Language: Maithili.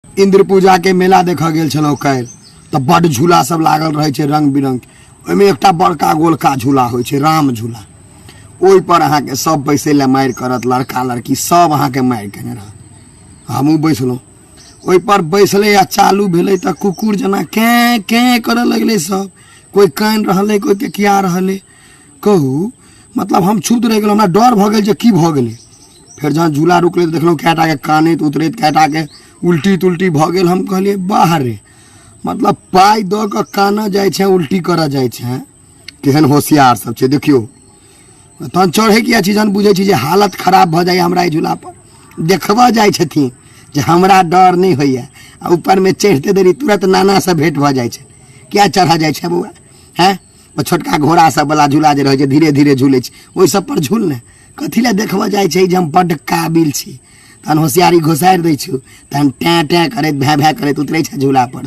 इंद्र पूजा के मेला देखऽ गेल छलहुँ काल्हि, तऽ बड्ड झूला सब लागल रहै छै रंग बिरंग। ओहिमे एकटा बड़का गोलका झूला होइ छै, राम झूला। ओहिपर अहाँके सब बैसै लए मारि करत, लड़का लड़की सब अहाँके मारि केने रहत। हमहूँ बैसलहुँ ओहिपर, बैसलै आ चालू भेलै तऽ कुकुर जेना केँ केँ करऽ लगलै सब। कोइ कानि रहलै, कोइ केकिया रहलै। कहू, मतलब हम क्षुब्ध रहि गेलहुँ, हमरा डर भऽ गेल जे की भऽ गेलै। फेर जहन झूला रुकलै तऽ देखलहुँ कएटाके कानैत उतरैत, कएटाके उल्टी तुल्टी भऽ गेल। हम कहलियै बाह रे, मतलब पाइ दऽ कऽ कानऽ जाइ छै, उल्टी करऽ जाइ छै, केहन होशियार सब छै देखियौ। तहन चढ़ै किया छी जहन बुझै छी जे हालत खराब भऽ जाइए हमरा एहि झूलापर? देखबऽ जाइ छथिन जे हमरा डर नहि होइए, आ ऊपरमे चढ़िते देरी तुरन्त नानासँ भेँट भऽ जाइ छै। किया चढ़ऽ जाइ छै बौआ? हैं, ओ छोटका घोड़ा सब वाला झूला जे रहै छै, धीरे धीरे झूलै छै, ओहि सब पर झूल ने। कथी लए देखबऽ जाइ छै जे हम बड्ड काबिल छी? तहन होशियारी घोसारि दै छौ, तहन टैं टैं करैत, भैं भैं करैत उतरै छै झूला पर।